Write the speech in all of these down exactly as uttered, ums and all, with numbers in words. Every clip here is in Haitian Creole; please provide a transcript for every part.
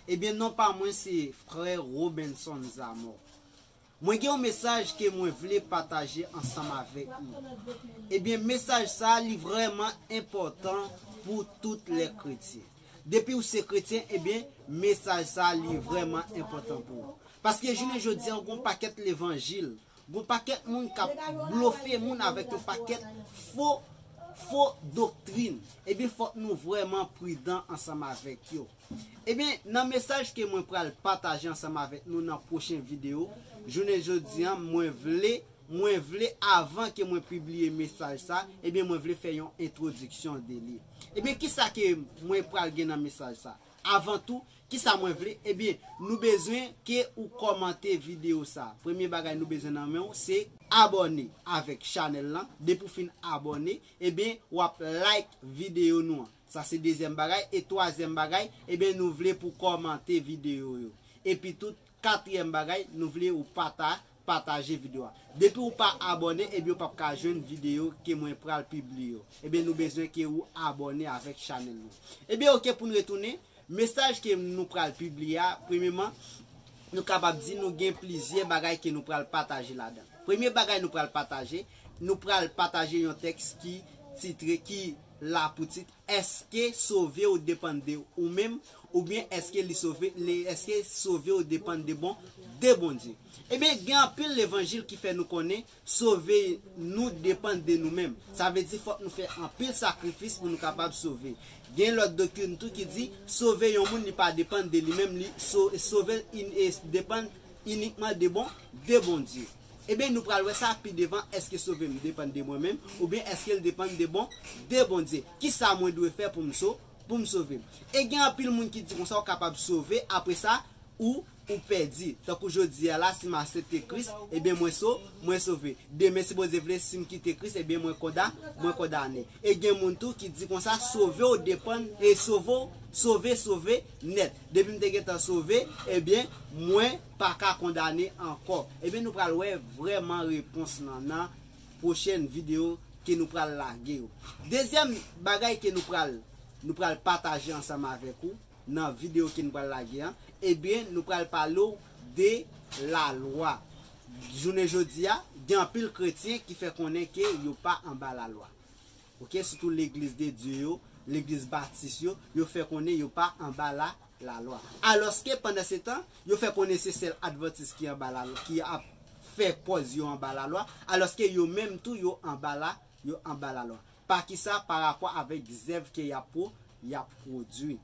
Ebyen, non pa mwen se frè Robenson Zamò. Mwen gen yon mesaj ke mwen vle pataje ansanm avèk nou. Ebyen, mesaj sa a, li vrèman enpòtan pou tout lè kretyen. Depi w se kretyen, ebyen, mesaj sa a, li vrèman enpòtan pou ou. Paske jounen jodi a, gen yon pakèt levanjil, gen yon pakèt moun k ap blofe moun avèk yon pakèt fo, fo doktrin. Ebyen, fòk nou vrèman pridan ansanm avèk yo. Ebyen, nan mesaj ke mwen pral pataje ansanm avèk nou nan pwochen videyo, jounen jodi a, mwen vle, mwen vle avan ke mwen pibliye mesaj sa, ebyen, mwen vle fè yon entwodiksyon de li. Ebyen, kisa ke mwen pral gen nan mesaj sa? Avan tou, kisa mwen vle? Ebyen, nou bezwen ke ou kòmante videyo sa. Premye bagay nou bezwen nan men w, se abòne avèk chanèl lan. Depi w fin abòne, ebyen, w ap like videyo nou an. Sa se dezyèm bagay. E twazyèm bagay, ebyen, nou vle pou w kòmante videyo yo. Epi tou, katriyèm bagay, nou vle ou pata, pataje videyo a. Depi ou pa abòne, ebyen, ou p ap ka jwenn videyo ke mwen pral pibliye yo. Ebyen, nou bezwen ke ou abòne avèk chanèl nou. Ebyen, oke, pou n retounen, mesaj ke nou pral pibliye a, premyeman, nou kapab di nou gen plizyè bagay ke nou pral pataje ladan. Premye bagay nou pral pataje, nou pral pataje yon tèks ki titre, ki la pou tit, èske sove w depann de ou menm, oubyen èske li sove, li, èske sove w depann de bon, de Bondye? Ebyen, gen anpil levanjil ki fè nou konnen sove nou depann de nou menm. Sa vle di fòk nou fè anpil sakrifis pou nou kapab sove. Gen lòt doktrin tou ki di, sove yon moun, li pa depann de li menm, li so-, sove l in-, e depann inikman de bon, de Bondye. Ebyen, nou pral wè sa pi devan, èske sove m depann de mwen menm, oubyen èske l depann de bon, de Bondye? Kisa mwen dwe fè pou m so-, pou m sove m? E gen anpil moun ki di konsa, ou kapab sove, apre sa, ou, ou pèdi. Tankou jodi a la, si m aksepte Kris, ebyen, mwen so-, mwen sove. Demen, si Bondye vle, si m kite Kris, ebyen, mwen konda-, mwen kondane. E gen moun tou ki di konsa, sove w depann, e sove w, sove, sove nèt. Depi m te gentan sove, ebyen, mwen pa ka kondane ankò. Ebyen, nou pral wè vrèman repons lan nan pwochèn videyo ke nou pral lage yo. Dezyèm bagay ke nou pral, nou pral pataje ansanm avèk ou nan videyo ke nou pral lage an, ebyen, nou pral pale w de lalwa. Jounen jodi a, gen anpil kretyen ki fè konnen ke yo pa anba lalwa. Oke, sitou legliz de Dye yo, legliz batis yo, yo fè konnen yo pa anba la, lalwa. Alòske, pandan se tan, yo fè konnen se sèl advantis ki anba lalwa, ki ap fè pòz yo anba lalwa, alòske yo menm tou yo anba la, yo anba lalwa. Pa kisa? Pa rapò avèk zèv ke y ap pwo-, y ap pwodui.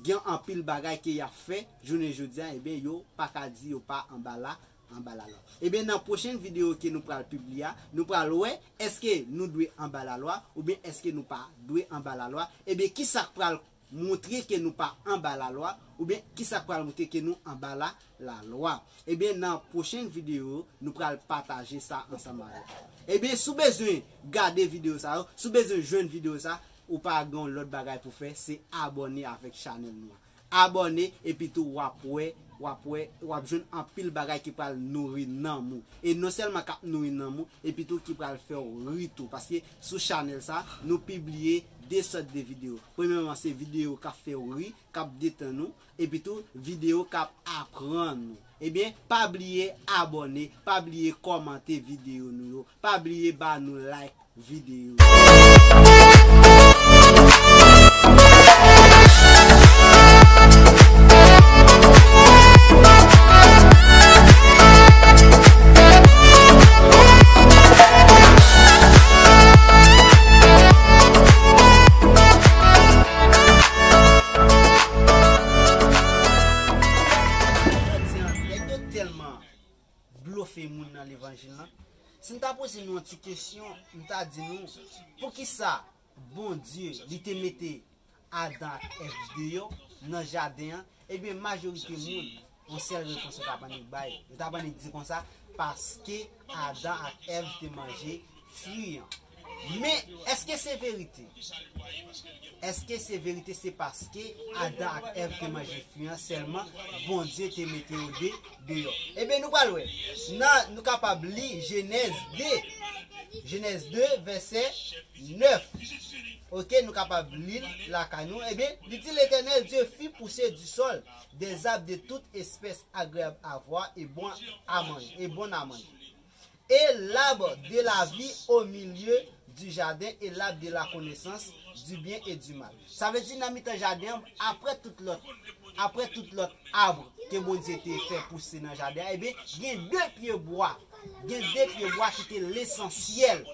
Gen anpil bagay ke y ap fè, jounen jodi a, ebyen, yo pa ka di yo pa anba la, anba lalwa. Ebyen, nan pwochèn videyo ke nou pral pibliye a, nou pral wè èske nou dwe anba lalwa oubyen èske nou pa dwe anba lalwa. Ebyen, kisa k pral montre ke nou pa anba lalwa, oubyen kisa k pral montre ke nou anba la, lalwa? Ebyen, nan pwochèn videyo, nou pral pataje sa ansanm avèk ou. Ebyen, si w bezwen gade videyo sa yo, si w bezwen jwenn videyo sa, ou pa gen yon lòt bagay pou fè, se abòne avèk chanèl nou an. Abòne, epi tou w ap wè, w ap wè, w ap jwenn anpil bagay ki pral nouri nanm ou. E non sèlman k ap nouri nanm ou, epi tou ki pral fè w ri tou. Paske sou chanèl sa, nou pibliye de sòt de videyo. Premyèman, se videyo k ap fè w ri, k ap detann ou, epi tou videyo k ap aprann ou. Ebyen, pa bliye abòne, pa bliye kòmante videyo nou yo, pa bliye ba nou like videyo. Jodi a, nèg yo tèlman blofe moun nan levanjil lan. Si m ta poze nou yon ti kesyon, m ta di nou, poukisa Bondye, li te mete Adan ak Èv deyò nan jaden an, ebyen, majorite moun, yon sèl repons yo t ap annik bay. Yo t ap annik di konsa, paske Adan ak Èv te manje fwi an. Men, èske se verite? Èske se verite se paske Adan ak Èv te manje fwi an sèlman Bondye te mete yo de, deyò? Ebyen, nou pral wè. Nan, nou kapab li Jenèz de. Jenèz de, vèsè nèf. Ok, nou kapab li l lakay nou. Ebyen, li di, L'Éternel Dieu fit pousser du sol des arbres de toute espèce agréables à voir et bon à manger, et bon à manger. Et l'arbre de la vie au milieu du jardin et l'arbre de la connaissance du bien et du mal. Sa vle di nan mitan jaden an, apre tout lòt, apre tout lòt ab ke Bondye te fè pouse nan jaden an, ebyen, gen de pye bwa, gen de pye bwa ki te lesansyèl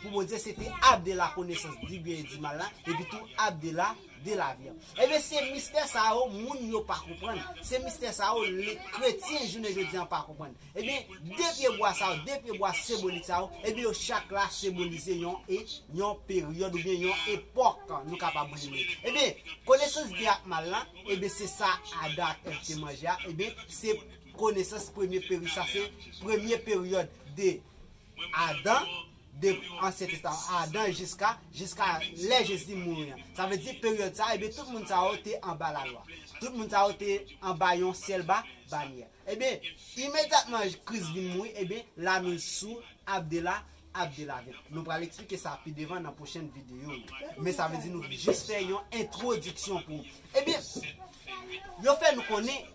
pou Bondye, se te ab de la connaissance du bien et du mal la, epi tou ab de la, de la vie. Ebyen, se mistè sa yo, moun yo pa konprann. Se mistè sa yo, le kretyen jounen jodi an pa konprann. Ebyen, de pye bwa sa yo, de pye bwa senbolik sa yo, ebyen, yo chak la senbolize yon, e, yon peryòd oubyen yon epòk, nou kapab rele. Ebyen, konesans byen ak mal la, ebyen, se sa Adan ak Èv te manje a, ebyen, se konesans premye peri, sa se premye peryòd de Adan, de Ansyen Testaman, Adan jiska, jiska lè Jezi mouri an. Sa vle di peryòd sa, ebyen, tout moun sa yo te anba lalwa. Tout moun sa yo te anba yon sèl ba, banyè. Ebyen, imedyatman Kris vin mouri, ebyen, la nou sou ab de la, ab de la vie. Nou pral eksplike sa pi devan nan pwochèn videyo yo. Men sa vle di nou jis fè yon entwodiksyon pou. Ebyen, yo fè nou konnen,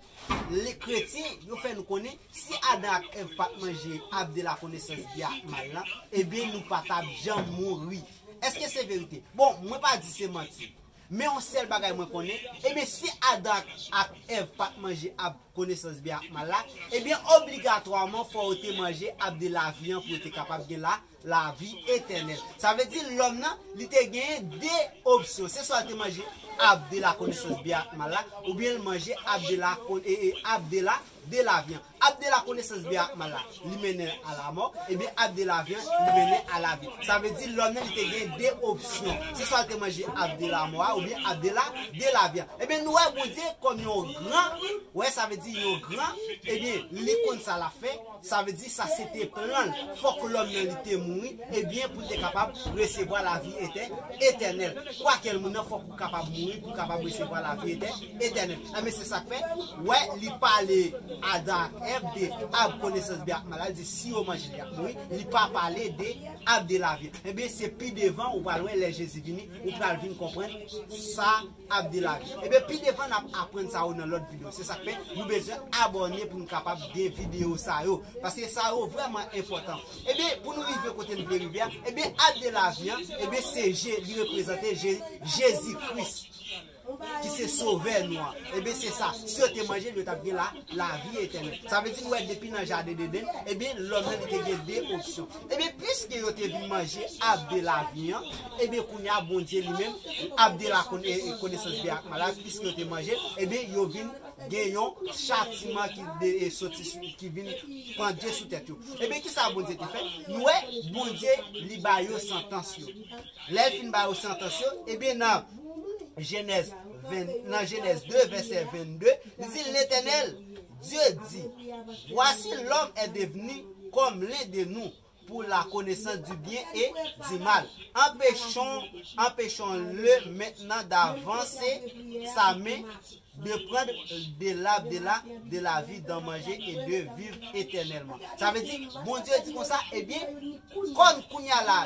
le kretyen, yo fè nou konnen, si Adan ak Èv pa t manje ab de la connaissance bien ak mal lan, ebyen, nou pa t ap janm mouri. Èske se verite? Bon, mwen pa di se manti. Men yon sèl bagay mwen konnen, ebyen, si Adan ak, ak Èv pa t manje ab konesans byen ak mal la, ebyen, obligatwaman, fò yo te manje ab de lavi an pou yo te kapab gen la, lavi etènèl. Sa vle di, lòm nan, li te genyen de opsyon. Se swa l te manje ab de la connaissance bien ak mal la, oubyen l manje ab de la, kon- e, e, ab de la, de lavi an. Ab de la connaissance bien ak mal la, li mennen a lamò, ebyen, ab de lavi an, li mennen a lavi. Sa vle di, lòm nan, li te gen de opsyon. Se swa l te manje ab de lamò a, oubyen ab de la, de lavi an. Ebyen, nou wè Bondye kòm yon gran, wè, sa vle di yon gran, ebyen, li konn sa l ap fè. Sa vle di sa se te plan l. Fòk lòm nan li te mouri, ebyen, pou l te kapab resevwa lavi etè-, etènèl. Kwakèl moun nan, fòk ou kapab mouri pou w kapab resevwa lavi etè-, etènèl. Ebyen, se sa k fè, wè, li pale Adan ak Èv de ab konesans byen ak mal la, li di si yo manje l, y ap mouri. Li pa pale de ab de lavi. Ebyen, se pi devan, ou pral wè lè Jezi vini, ou pral vin konprann sa ab de lavi. Ebyen, pi devan, n ap aprann sa yo nan lòt videyo. Se sa k fè, nou bezwen abòne pou nou kapab gen videyo sa yo. Paske sa yo vrèman enpòtan. Ebyen, pou nou rive kote nou vle rive a, ebyen, ab de lavi an, ebyen, se Je, li reprezante Je, Jezi Kris, ki se Sovè nou an. Ebyen, se sa. Si yo te manje l, yo t ap gen la, lavi etènèl. Sa vle di, nou wè, depi nan jaden Edenn, ebyen, lòm nan, li te gen de opsyon. Ebyen, piske yo te vin manje ab de lavi an, ebyen, kounye a, Bondye li menm, ab de la kon-, e, e, konesans byen ak mal la, piske yo te manje l, ebyen, yo vin gen yon chatiman ki de, e, soti sou, ki vin pandye sou tèt yo. Ebyen, ki sa Bondye te fè? Nou wè, Bondye, li ba yo santans yo. Lè l fin ba yo santans yo, ebyen, nan Jenèz ven, nan Jenèz de, vèsè vennde, li di, L'Éternel Dieu dit, Voici, l'homme est devenu comme l'un de nous, pour la connaissance du bien et du mal. Empêchons, empêchons-le maintenant d'avancer sa main, de prendre de l'arbre de la, de la vie, d'en manger et de vivre éternellement. Sa vle di, Bondye di konsa, ebyen, kòm kounye a la,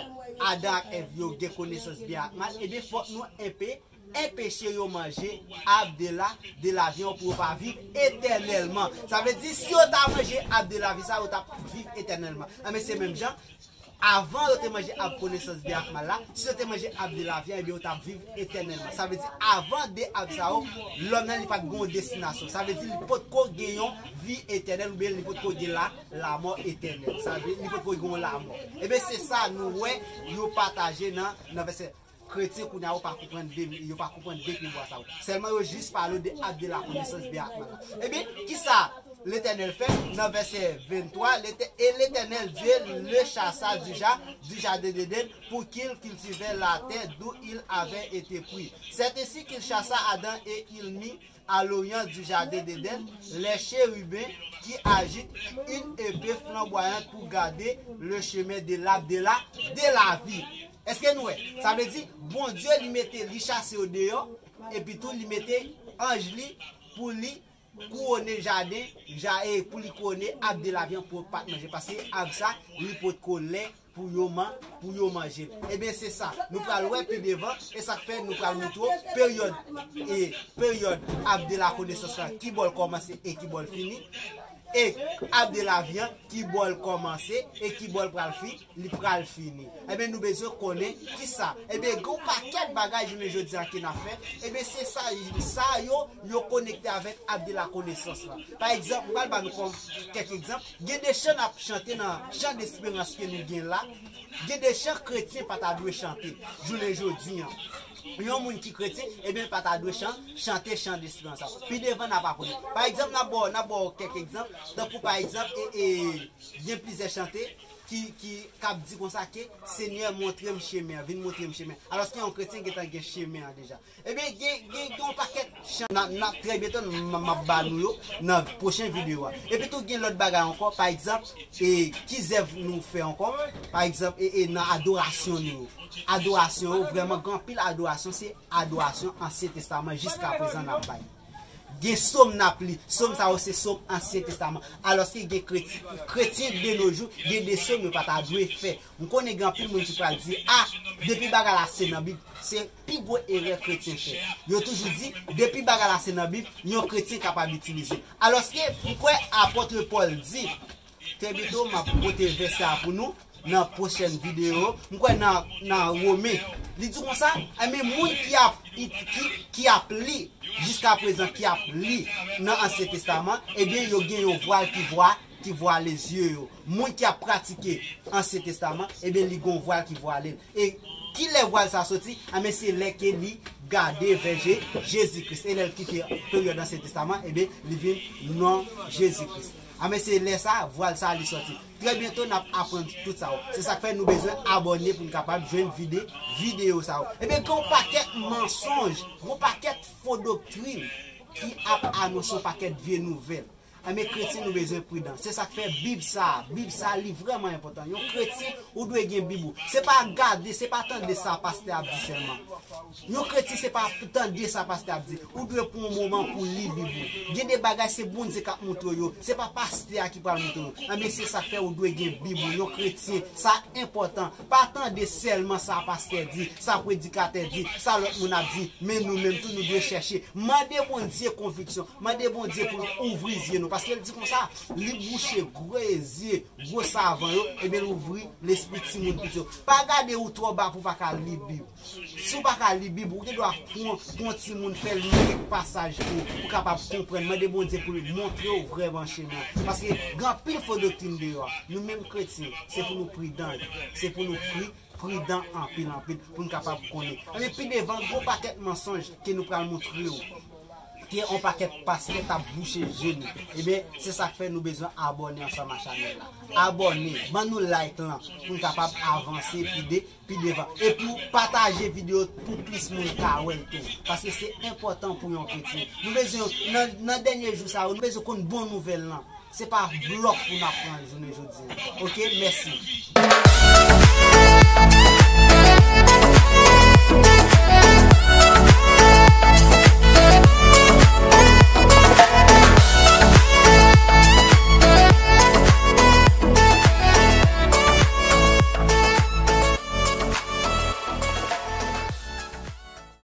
Adan ak Èv yo gen konesans byen ak mal, ebyen, fòk nou enpe, enpeche yo manje ab de la, de lavi an pou yo pa viv etènèlman. Sa vle di, si yo ta manje ab de lavi sa, yo t ap viv etènèlman. Ebyen, se menm jan, avan yo te manje ab konesans byen ak mal la, si yo te manje ab de lavi an, ebyen, yo t ap viv etènèlman. Sa vle di, avan de ab sa yo, lòm nan, li pa t gen yon destinasyon. Sa vle di, li potko gen yon vi etènèl, oubyen li potko gen la, lamò etènèl. Sa vle di, li potko gen yon lamò. Ebyen, se sa nou wè, yo pataje nan, nan vèsè. Kretyen kounye a yo pa konprann de, yo pa konprann de pye bwa sa yo. Sèlman yo jis pale de ab de la konesans byen ak mal la. Ebyen, ki sa Letènèl fè nan vèsè venntwa? L'Étè-, et l'Éternel Dieu le chassa du ja-, du jardin d'Éden pour qu'il cultivât la terre d'où il avait été pris. C'est ainsi qu'il chassa Adam et il mit à l'orient du jardin d'Éden les chérubins qui agitent une épée flamboyante pour garder le chemin de l'arbre de la, de la vie. Èske nou wè? Sa vle di, Bondye li mete, li chase yo deyò, epi tou li mete anj li pou li kouwone jaden, ja, e pou li kouwone ab de lavi an pou yo pa t manje. Paske ab sa, li potko lè pou yo man, pou yo manje l. Ebyen, se sa. Nou pral wè pi devan, e sa k fè nou pral montre w peryòd, e peryòd ab de la konesans la, ki bò l kòmanse e ki bò l fini. E ab de la vi an, ki bò l kòmanse e ki bò l pral fi, li pral fini. Ebyen, nou bezwen konnen ki sa. Ebyen, gen yon pakèt bagay jounen jodi a ke n ap fè. Ebyen, se sa, sa yo, yo konekte avèk ab de la konesans la. Pa egzanp, m pral ba nou kòm kèk egzanp. Gen de chan n ap chante nan chan desperans ke nou gen la. Gen de chan kretyen pa ta dwe chante jounen jodi an. Yon moun ki kretyen, ebyen, pa ta dwe chan, chante chan desperans la. Pi devan, n ap aprann. Pa egzanp, n ap ba w, n ap ba w kèk egzanp. Tankou, pa egzanp, e, e, gen plizyè chante ki, ki, k ap di konsa ke, Senyè, montre m chemen an, vin montre m chemen an. Alòske yon kretyen gentan gen chemen an deja. Ebyen, gen, gen, gen yon pakèt chan n ap, n ap trè byento, m, m ap ba nou yo nan pwochen videyo a. Epi tou, gen lòt bagay ankò, pa egzanp, e, ki zèv nou fè ankò? Pa egzanp, e, e, nan adorasyon nou yo. Adorasyon yo, vrèman, gen anpil adorasyon, se adorasyon Ansyen Testaman jiska prezan n ap bay. Gen sòm n ap li. Sòm sa yo se sòm Ansyen Testaman. Alòske gen kreti-, kretyen de nos jours, gen de sòm yo pa ta dwe fè. M konnen gen anpil moun ki pral di, a, depi bagay la se nan Bib, se pi gwo erè kretyen fè. Yo toujou di, depi bagay la se nan Bib, yon kretyen kapab itilize. Alòske, m kwè apòt Pòl di, trè byento, m ap pote vèsè a pou nou nan pwochèn videyo. M kwè nan, nan Women. Li di konsa, enben moun ki ap, ki, ki ap li, jiska prezan ki ap li nan Ansyen Testaman, ebyen yo gen yon vwal ki vwa, ki vwale zye yo. Moun ki ap pratike Ansyen Testaman, ebyen li gen yon vwal ki vwale l. E ki lè vwal sa soti? Enben se lè ke li gade vè Je-, Jezi Kris. E lè l kite peryòd Ansyen Testaman, ebyen li vin non Jezi Kris. Enben se lè sa, vwal sa li soti. Trè byento, n ap aprann tout sa yo. Se sa k fè nou bezwen abòne pou n kapab jwenn vide-, videyo sa yo. Ebyen, gen yon pakèt mansonj, gen yon pakèt fo doktrin ki ap anonse yon pakèt vye nouvèl. Enben, kretyen, nou bezwen pridan. Se sa k fè Bib sa, Bib sa, li vrèman enpòtan. Yon kretyen, ou dwe gen Bib ou. Se pa gade, se pa tande sa pastè ap di sèlman. Yon kretyen se pa tande sa pastè ap di. Ou dwe pran yon moman pou li Bib ou. Gen de bagay se Bondye k ap montre w yo. Se pa pastè a ki pral montre w. Enben, se sa k fè ou dwe gen Bib ou. Yon kretyen, sa enpòtan. Pa tande sèlman sa pastè di, sa predikatè di, sa lòt moun ap di. Men nou menm tou, nou dwe chèche. Mande Bondye konviksyon. Mande Bondye pou l ouvri zye nou. Paske l di konsa, li bouche gwo zye gwo savan yo, ebyen l ouvri lespri timoun piti yo. Pa gade ou twò ba pou w pa ka li Bib. Si w pa ka li Bib, ou gen dwa pran, pran timoun fè l li kèk pasaj pou ou, pou w kapab konprann. Mande Bondye pou l montre w vrèman chemen an. Paske gen anpil fo doktrin deyò a. Nou menm kretyen, se pou nou pridan, se pou nou pri, pridan anpil, anpil, pou n kapab konnen. Ebyen, pi devan, gen yon pakèt mansonj ke nou pral montre w, ke yon pakèt pastè t ap bouche je nou. Ebyen, se sa k fè nou bezwen abòne ansanm a chanèl la. Abòne, ban nou like lan, pou n kapab avanse pi de, pi devan. E pou pataje videyo pou plis moun ka wè l tou. Paske se enpòtan pou yon kretyen. Nou bezwen, nan, nan dènye jou sa yo, nou bezwen konn bon nouvèl lan. Se pa blòf pou n ap pran jounen jodi a. Oke, mèsi.